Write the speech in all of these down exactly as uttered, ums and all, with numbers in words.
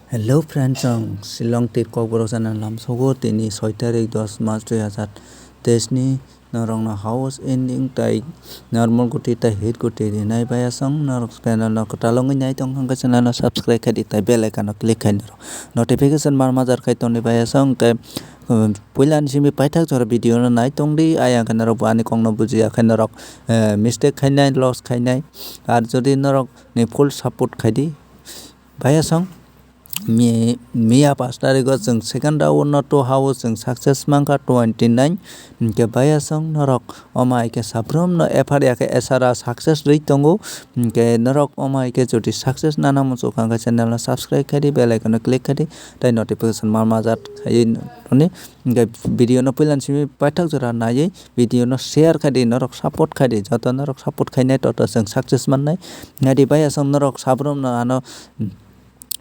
Hello friends, ang Shillong tei Kokborok channel lamsogo tini soi tarik dos March dui hazar teis ni norokno house ending tai normal guti tai hit guti rinai bai asong norok channel no kwtal wngwi nai tong kha channel no subscribe khai di tai bell icon no click khai norok notification mar majar khai tongni bai asong khe puila ni simi paithak jora video no nai tong di ayang khe norok bo ani kok no bujiya khe norok mistake khainai loss khainai ar jodi norok ni full support khai di. Bai asong mi miya pas tarigo chwng second round no two house chwng success mankha twenty nine. Hinkhe bai asong norok omo hai khe sabrumno F R ya khe S R a success rwi tongo. Hinkhe norok omo hai khe jodi success nana muchuk kha khe channel no subscribe khai di bell icon no click khai di tei notification mar majat khai di. Hinkhe video no puila ni simi paithak jora naiwi video no share khai di norok support khai di joto norok support khainai toto chwng success mannai. Nai di bai asong norok sabrumno ano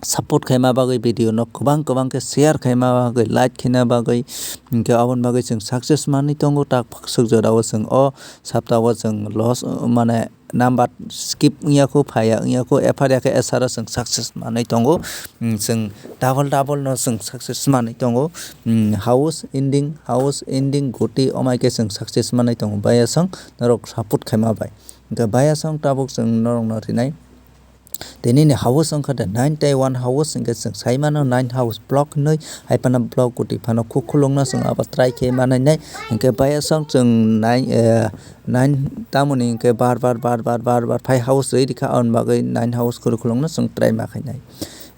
support khaima bagwi video no kwbang kwbang khe share khaima bagwi like khaina bagwi hinkhe aboni bagwi chwng success manwi tongo tak phak swk jorao chwng o saptao chwng loss mane number skip wngya kho phaiya wngya kho F R ya khe S R o chwng success manwi tongo. Chwng double double no chwng success manwi tongo. House ending house ending guti omo hai khe chwng success manwi tongo bai asong norok support khaima bai hinkhe bai asong tabuk chwng norokno rinai. Tini ni house wngkha de nine tei one house hinkhe chwng sai mano nine house block hinwi hai phano block guti phano khukhulungno chwng abo try khe manai nai hinkhe bai asong chwng nine eh, nine tamoni hinkhe bar bar bar bar bar bar phai house rwi rikha aboni bagwi nine house khukhulungno chwng try ma khainai.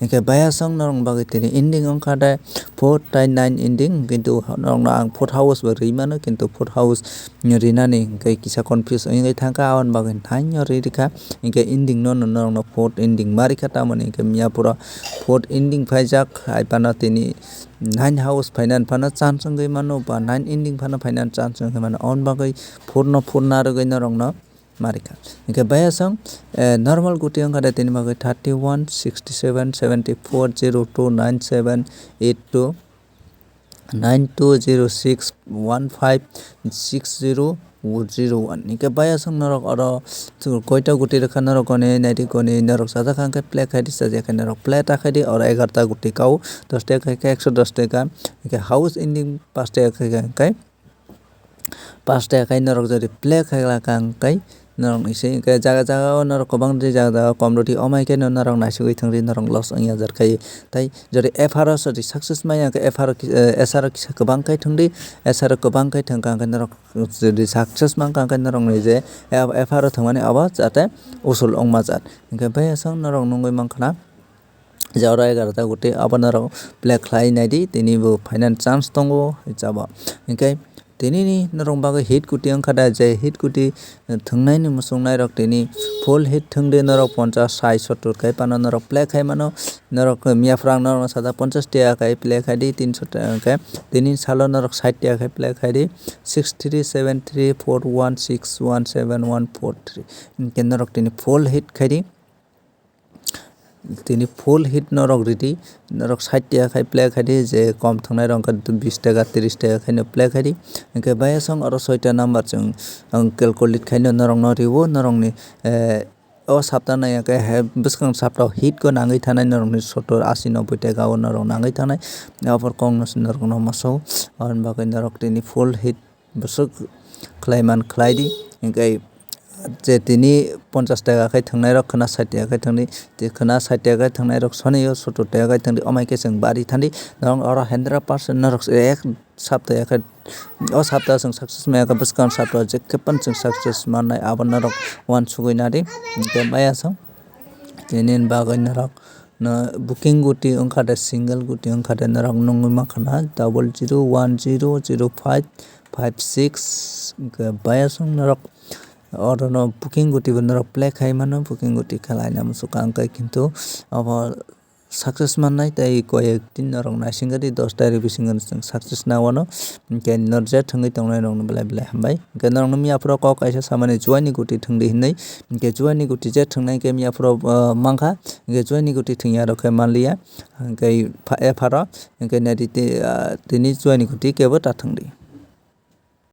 Hinkhe bai asong norokni bagwi tini ending wngkha de four tei nine ending kintu norokno ang four house bo rwi mano kintu four house rinani hinkhe kisa confuse wngwi thangkha aboni bagwi nine no rwi rikha hinkhe ending no norokno fourth ending ma rikha tamoni hinkhe miya pura fourth ending phaijak hai phano tini nine house phainani phano chance wngwi mano ba nine ending phano phainani chance wngwi mano aboni bagwi four no four narwgwi norokno ma rikha hinkhe bai asong normal guti wngkha de tini bagwi thirty one sixty seven seventy four zero two nine seven eight two nine two zero six one five six zero zero one hinkhe bai asong norok oro koita guti rwkha norok goni naidi goni norok sajak kha hinkhe play khai di sajak khe norok play ta khai di oro egarta guti kau dos taka khai khe ekso dos taka hinkhe house ending pas taka khai khe hinkhe pas taka khai norok jodi play khai la kha hinkhe norok ni se hinkhe jaga jaga o norok kwbang rwdi jaga jaga o kom rwdi omo hai khe norok naisingwi thwngdi norok loss wngya jar khai tei jodi F R o jodi success manya khe F R o S R o kisa kwbang khai thwngdi S R o kwbang khai thwngkha hinkhe norok jodi success mankha hinkhe norok ni je F R o thwngmani abo jate usul wngma jar hinkhe bai asong norok nungwi mankha na. Je oro egarota guti abo norok play khlai naidi tini bo phainani chance tongo jabo hinkhe tini ni norok bagwi hit guti wngkha da je hit guti thwngnaini muchungnai rok tini full hit thwngdi norok ponchas sai sottor khai phano norok play khai mano norok miya phrang norok sajak ponchas taka khai play khai di tinso taka khai tini salo norok sait taka khai play khai di six three seven three four one six one seven one four three hinkhe norok tini full hit khai di. Tini full hit norok ridi norok sait taka khai play khai di je kom thwngnai rok wngkha bis taka tris taka khai no play khai di hinkhe bai asong oro soita number chwng calculate khai no norok no riwo norok ni o sapta nai khe bwskang sapta hit go nangwi thanai norok ni sottor asi nobboi taka o norok nangwi thanai aboni kok no se norok no masa o aboni bagwi norok tini full hit bwswk khlai man khlai di hinkhe je tini ponchas taka khai thwngnairok khwna sait taka khai thwngdi tei khwna sait taka khai thwngnairok soniyo sottor taka khai thwngdi omo hai khe chwng bari thandi norok oro hundred percent norok ek sapta ya khai o sapta chwng success maya khe bwskang sapta je khe phano chwng success mannai abo norok uansugwi nadi hinkhe maya chwng tini bagwi norok. No booking guti wngkha de single guti wngkha de norok nungwi mankha na double zero one zero zero five five six hinkhe bayasong norok oro no booking guti bo norok play khai mano booking guti khe laina muchukha hinkhe kintu abo success mannai tei koyek din norok naisingkha di dos tarik bisingo chwng success na wano hinkhe norok je thwngwi tongnai rokno belai belai hambai hinkhe norokno miya phuru kok kaisa samani juaini guti thwngdi hinwi hinkhe juaini guti je thwngnai hinkhe miya phuru mankha. Hinkhe juaini guti thwngya rok khe manliya. Hinkhe epharo hinkhe nai di tini juaini guti kebo ta thwngdi.